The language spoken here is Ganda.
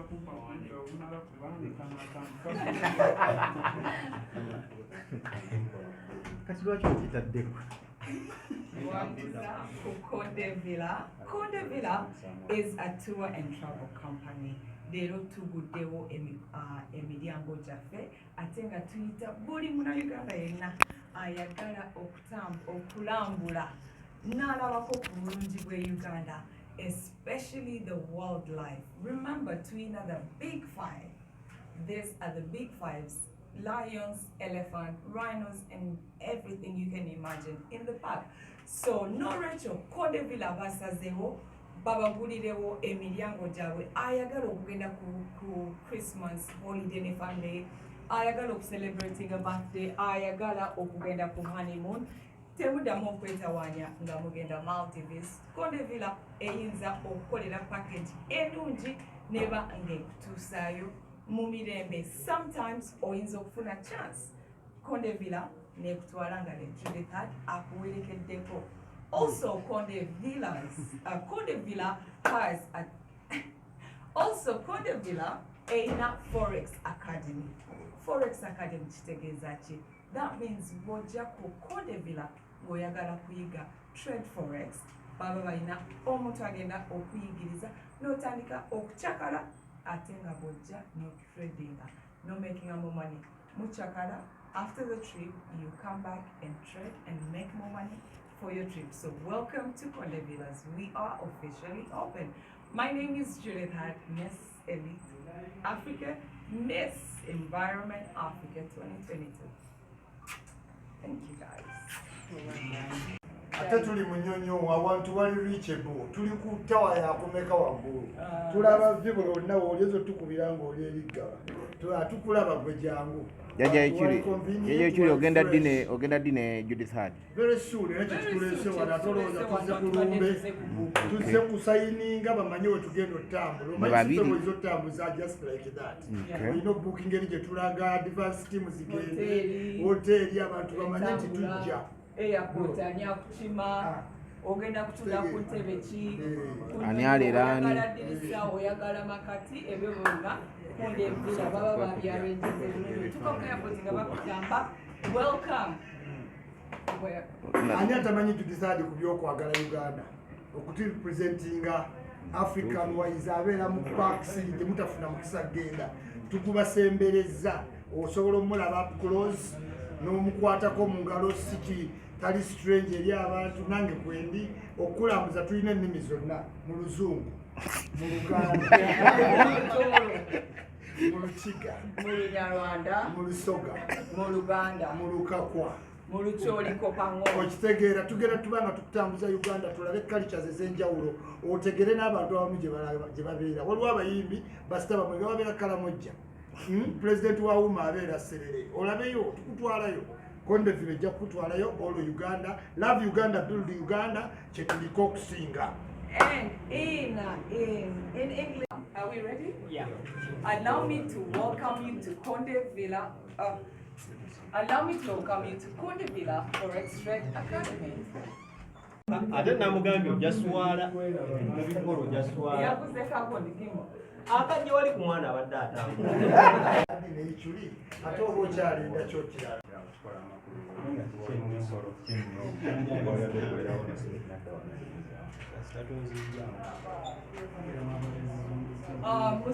Kumpa budde obumala kubanga kano akantu Kati lwaki okitaddeko? Ku Konde Villa. Konde Villa is a tour and travel company. Leero tuguddewo emiryango gyaffe, ate nga tuyita buli Munnayuganda yenna ayagala okulambula n'alabako ku bulungi bw'e Uganda, especially the wildlife. Remember, tuyina the big five. These are the big fives: lions, elephant, rhinos, and everything you can imagine in the park. So nolwekyo Konde Villa basazeewo babagulirewo emiryango gyabwe. Ayagala okugenda ku Christmas holiday ne family, ayagala okucelebrating a birthday, ayagala okugenda ku honeymoon, temuddamu okwetawaanya nga mugenda Maldives. Konde Villa eyinza okukolera package ennungi neba ng'ekutuusaayo mu mirembe. Sometimes oyinza okufuna chance Konde Villa nekutwala nga ne Judith Heard akuwerekeddeko. Also Konde Villas, Konde Villa has a also Konde Villa erina Forex Academy. Forex Academy kitegeeza ki? That means bw'ojja ku Konde Villa ng'oyagala kuyiga trade forex, baba balina omuntu agenda okuyigiriza n'otandika okucakala, ate nga bw'ojja n'otradinga no making more money mucakala. After the trip you come back and trade and make more money for your trip. So welcome to Konde Villas. We are officially open. My name is Judith Heard, Miss Elite Africa, Miss Environment Africa 2022. Thank you, guys. Ate tuli Munyonyo, awantu wali reachable. Tuli ku tower yakumeka waggulu, tulaba vivo lwonna woolyezo tukubira ng'oli eriggaba tukulaba gwe jangu. Jajja Ekiri, Jajja Ekiri, ogenda ddi ogenda ddi ne Judith Heard? Very soon, era kyekituleese wano. Ate olowooza tuzze ku lumbe? Tuzze kusayininga bamanye we tugenda otambula. Omanyi Babiri. system oyinza otambuza just like that. Olina obooking eri gye tulaga, advance team zigende Hoteri. Hoteri, abantu bamanye nti Entambula, tujja. Airport, ani akukima, ogenda kutula ku ntebe ki, ku Ani nnyonyi, alera ani? Oyagala dirisa, oyagala makati, ebyo byonna Konde Villa baba babyarenjeze bulungi. Otuuka ku airport nga bakugamba welcome. Ani atamanyi Judith Heard ku byokwagala Uganda, okuturepresentinga African wise, abeera mu parks temutafuna mukisa genda, tukubasembereza, osobola omulaba up close n'omukwatako mu ngalo, siki tali strange eri abantu. Nange kwendi okulambuza, tulina ennimi zonna, mu Luzungu, mu Luganda, mu Lukiga, mu Lunyarwanda, mu Lusoga, mu Luganda, mu Lukakwa, mu Lucholikopango. Okitegeera, tugenda tuba nga tukutambuza Uganda, tulabe cultures ez'enjawulo, otegere n'abantu abamu gye babeera. Waliwo abayimbi basita bamwe nga babeera Kalamojja. Pulezidenti wa UMA abeera Serere, olabeyo, tukutwalayo. Konde Villa ejja kukutwalayo all Uganda. Love Uganda, build Uganda, kyetuliko okusinga. And in English, are we ready? Yeah. Allow me to welcome you to Konde Villa. Allow me to welcome you to Konde Villa Forex Trade Academy. Ate namugambye ojja swala mubikolo, ojja swala. Yaguze kakondi kimo. Akajja wali ku mwana abadde atambula. Adi neiculi ate oba okyalinda kyokirala. Okukola amakulu emikolo. Mus-